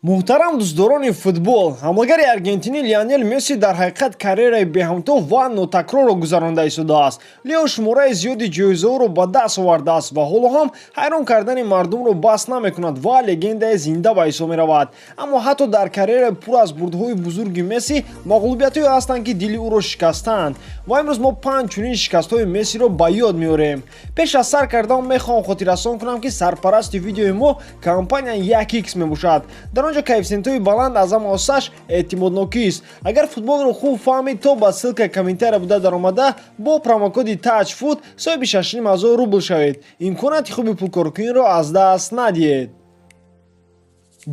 Муҳтарам дӯстдорони футбол, ҳамлагари аргентинӣ Лионел Месси дар ҳақиқат карьераи беҳамто ва нотакрорро гузаронда истодааст. Лео шумораи зиёди ҷоизаҳоро ба даст овардааст ва ҳоло ҳам ҳайрон кардани мардумро бас намекунад ва легендаи зинда ба ҳисоб меравад. Аммо ҳатто дар карьераи пур аз бурдҳои бузурги Месси мағлубиятҳое ҳастанд, ки дили ӯро шикастаанд, ва имрӯз мо панҷ чунин шикастҳои Мессиро ба ёд меорем. Пеш аз сар кардан мехоҳам хотиррасон кунам, ки сарпарасти видеои мо компания 1x мебошад. Дар он ҷо коэффисиентҳои баланд, аз ҳама осаш эътимоднокист. Агар футболро хуб фаҳмид, то ба ссылкаи комментария буда даромада, бо промокоди TAJFOOT соҳиби 6500 рубл шавед. Имконияти хуби пулкоркуниро аз даст надиҳед.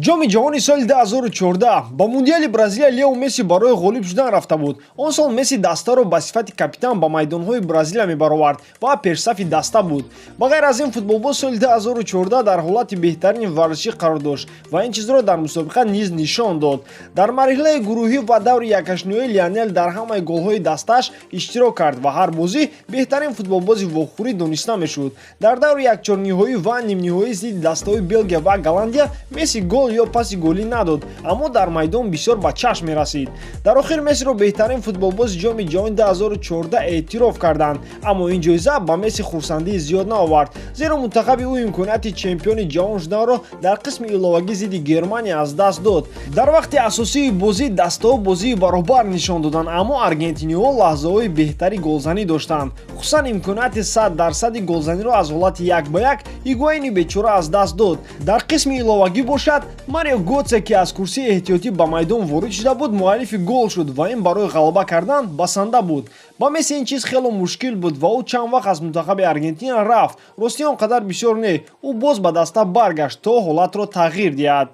Ҷоми ҷаҳони соли 2014. Ба мундиали Бразилия Лео Месси барои ғолиб шудан рафта буд. Он сол Месси дастаро ба сифати капитан ба майдонҳои Бразилия мебаровард ва пешсафи даста буд. Ба ғайр аз ин, футболбоз соли 2014 дар ҳолати беҳтарини варзишӣ қарор дошт ва ин чизро дар мусобиқа низ нишон дод. Дар марҳилаи гурӯҳӣ ва даври якҳаштниҳоӣ Лионел дар ҳамаи голҳои дастааш иштирок кард ва ҳар бозӣ беҳтарин футболбози вохӯрӣ дониста мешуд. Дар даври якчорниҳоӣ ва нимниҳоӣ зидди дастаҳои Белгия ва Голландия Месси гол ё паси голӣ надод, аммо дар майдон бисёр ба чашм мерасид. Дар охир Мессиро беҳтарин футболбози Ҷоми ҷаҳони 2014 эътироф карданд, аммо ин ҷоиза ба Месси хурсандии зиёд наовард, зеро мунтахаби ӯ имконияти чемпиони ҷаҳон шуданро дар қисми иловагӣ зидди Германия аз даст дод. Дар вақти асосии бозӣ дастаҳо бозии баробар нишон доданд, аммо аргентиниҳо лаҳзаҳои беҳтари голзанӣ доштанд. Хусусан имконияти 100 дарсади голзаниро аз ҳолати як ба як Игуаини бечора аз даст дод. Дар қисми иловагӣ бошад, Марио Готсе, ки аз курсии эҳтиётӣ ба майдон ворид шуда буд, муаллифи гол шуд ва ин барои ғалаба кардан басанда буд. Ба Месси ин чиз хело мушкил буд ва ӯ чанд вақт аз мунтахаби Аргентина рафт. Ростӣ, он қадар бисёр не, ӯ боз ба даста баргашт, то ҳолатро тағйир диҳад.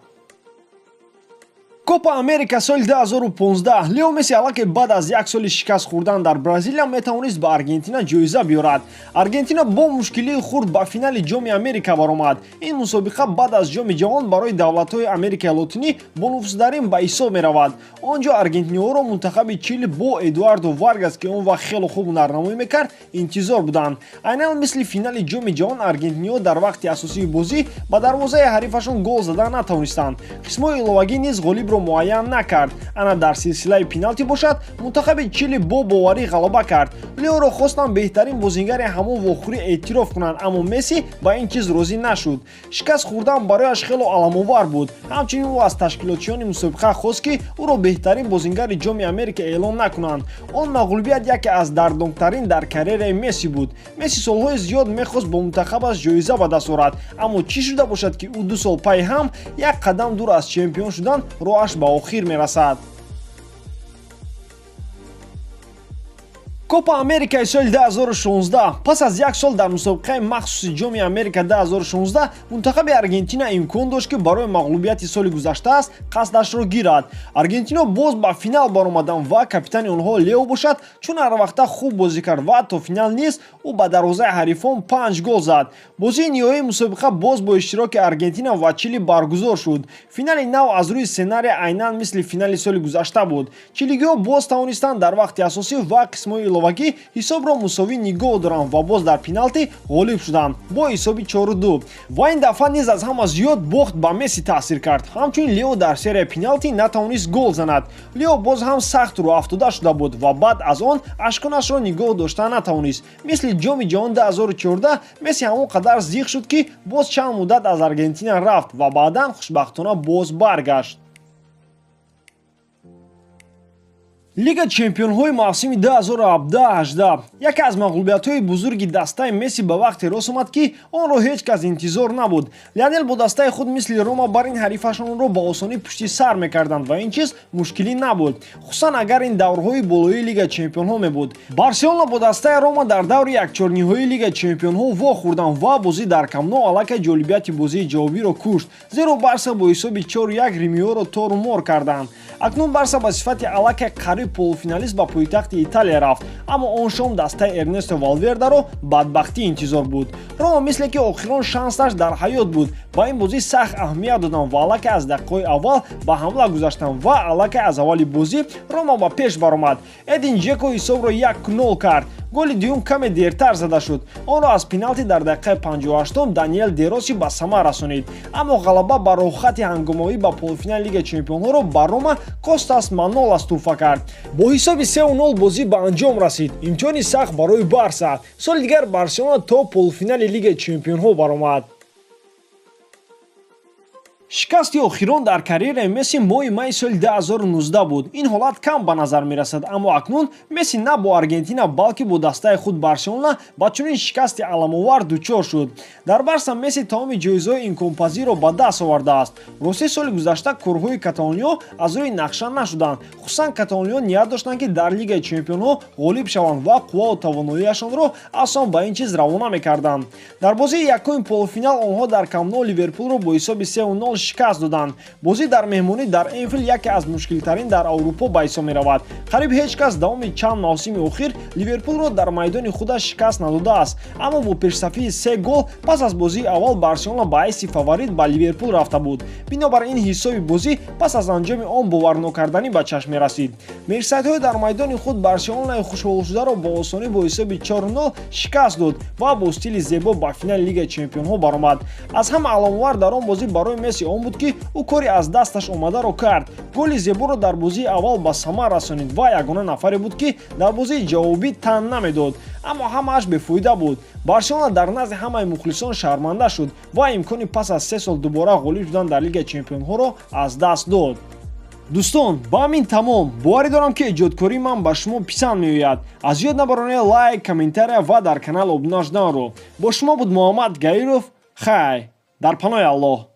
Копа Америка соли 2015. Лео Месси аллакай баъд аз як соли шикаст хӯрдан дар Бразилия метавонист ба Аргентина ҷоиза биёрад. Аргентина бо мушкилии хурд ба финали Ҷоми Америка баромад. Ин мусобиқа баъд аз Ҷоми ҷаҳон барои давлатҳои Америкаи Лотинӣ бонуфузтарин ба ҳисоб меравад. Он ҷо аргентиниҳоро мунтахаби Чили бо Эдуардо Варгас, ки он вақт хело хуб ҳунарнамоӣ мекард, интизор буданд. Айнан мисли финали Ҷоми ҷаҳон, аргентиниҳо дар вақти асосии бозӣ ба дарвозаи ҳарифашон гол зада натавонистанд. Қисмҳои иловагӣ низ ғолибро муайян накард. Ана дар силсилаи пеналти бошад, мунтахаби Чили бо боварӣ ғалаба кард. Леоро хостанд беҳтарин бозингари ҳамон вохӯрӣ эътироф кунанд, аммо Месси ба ин чиз розӣ нашуд. Шикаст хӯрдан барояш хело аламовар буд. Ҳамчунин ӯ аз ташкилотчиёни мусобиқа хост, ки ӯро беҳтарин бозингари Ҷоми Америка эълон накунанд. Он мағлубият яке аз дардноктарин дар карьераи Месси буд. Месси солҳои зиёд мехост бо мунтахабаш ҷоиза ба даст орад, аммо чӣ шуда бошад, ки ӯ 2 сол паи ҳам як қадам дур аз чемпион шудан роҳаш ба охир мерасад. Копа Америкаи соли 2016. Пас аз як сол дар мусобиқаи махсуси Ҷоми Америка 2016 мунтахаби Аргентина имкон дошт, ки барои мағлубияти соли гузаштааст қасдашро гирад. Аргентино боз ба финал баромаданд ва капитани онҳо Лео бошад, чун ҳарвақта хуб бозӣ кард ва то финал низ ӯ ба дарвозаи ҳарифон панҷ гол зад. Бозии ниҳоии мусобиқа боз бо иштироки Аргентина ва Чили баргузор шуд. Финали нав аз рӯи сценария айнан мисли финали соли гузашта буд. Чилигиҳо боз тавонистанд дар вақти асосӣ ва қисмҳои иловагӣ ҳисобро мусовӣ нигоҳ доранд ва боз дар пеналти ғолиб шуданд бо ҳисоби 4-2. Ва ин дафъа низ аз ҳама зиёд бохт ба Месси таъсир кард. Ҳамчунин Лео дар серияи пеналти натавонист гол занад. Лео боз ҳам сахт рӯҳафтода шуда буд ва баъд аз он ашконашро нигоҳ дошта натавонист. Мисли Ҷоми ҷаҳон 2014, Месси ҳамон қадар зиқ шуд, ки боз чанд муддат аз Аргентина рафт ва баъдан хушбахтона боз баргашт. Лига чемпионҳои мавсими 2017. Яке аз мағлубиятҳои бузурги дастаи Месси ба вақте рост омад, ки онро ҳеҷ кас интизор набуд. Лионел бо дастаи худ мисли Рома бар ин ҳарифашонро ба осонӣ пушти сар мекарданд ва ин чиз мушкилӣ набуд, хусусан агар ин даврҳои болоии Лига чемпионҳо мебуд. Барселона бо дастаи Рома дар даври якчорниҳоии Лига чемпионҳо вохӯрданд ва бозӣ дар Камп Ноу аллакай ҷолибияти бозии ҷавобиро кушт, зеро Барса бо ҳисоби 4-1 римиёро тору мор карданд. Акнун Барса ба сифати аллакай қариб полуфиналист ба пойтахти Италия рафт, аммо он шом дастаи Эрнесто Валвердаро бадбахтӣ интизор буд. Рома, мисле ки охирон шансаш дар ҳаёт буд, ба ин бозӣ сахт аҳамият доданд ва аллакай аз дақиқаҳои аввал ба ҳамла гузаштанд ва аллакай аз аввали бозӣ Рома ба пеш баромад. Эдин Ҷеко ҳисобро 1-0 кард. Голи дуюм каме дертар зада шуд. Онро аз пеналти дар дақиқаи 58 Даниэл Дероси ба самар расонид. Аммо ғалаба ба роҳхати ҳангомавӣ ба полуфинали Лигаи чемпионҳоро ба Рома Костас Манолас тӯҳфа кард. Бо ҳисоби 3-0 бозӣ ба анҷом расид. Имтиҳони сахт барои Барса. Соли дигар Барселона то полуфинали Лигаи чемпионҳо баромад. Шикасти охирон дар карьераи Месси моҳи майи соли 2019 буд. Ин ҳолат кам ба назар мерасад, аммо акнун Месси на бо Аргентина, балки бо дастаи худ Барселона ба чунин шикасти аламовар дучор шуд. Дар Барса Месси тамоми ҷоизаҳои имконпазирро ба даст овардааст. Рости, соли гузашта корҳои каталониё аз рӯи нақша нашуданд. Хусусан каталониё ният доштанд, ки дар Лигаи чемпионҳо ғолиб шаванд ва қуввау тавоноиашонро асон ба ин чиз равона мекарданд. Дар бозии якуми полуфинал онҳо дар Камп Ноу Ливерпулро бо ҳисоби 3-0 шикаст доданд. Бозӣ дар меҳмонӣ дар Энфилд яке аз мушкилтарин дар Аврупо ба ҳисоб меравад. Қариб ҳеҷ кас давоми чанд мавсими охир Ливерпулро дар майдони худаш шикаст надодааст. Аммо бо пешсафии се гол пас аз бозии аввал Барселона ба ҳайси фаворит ба Ливерпул рафта буд. Бинобар ин, ҳисоби бозӣ пас аз анҷоми он боварнокарданӣ ба чашм мерасид. Мерсайдҳои дар майдони худ Барселонаи хушҳолшударо бо осонӣ бо ҳисоби 4-0 шикаст дод ва бо стили зебо ба финали Лигаи чемпионҳо баромад. Аз ҳама аламовар дар он бозӣ барои Месси он буд, ки ӯ кори аз дасташ омадаро кард. Голи зеборо дар бозии аввал ба самар расонид ва ягона нафаре буд, ки дар бозии ҷавобӣ тан намедод. Аммо ҳамааш бефоида буд. Барселона дар назди ҳамаи мухлисон шарманда шуд ва имкони пас аз 3 сол дубора ғолиб шудан дар Лигаи чемпионҳоро аз даст дод. Дӯстон, ба ҳамин тамом. Боварӣ дорам, ки эҷодкории ман ба шумо писанд меояд. Аз ёд набаронед лайк, комментария ва дар канал обуна шуданро. Бо шумо буд Муҳаммад Гаиров. Хай, дар паноҳи Аллоҳ.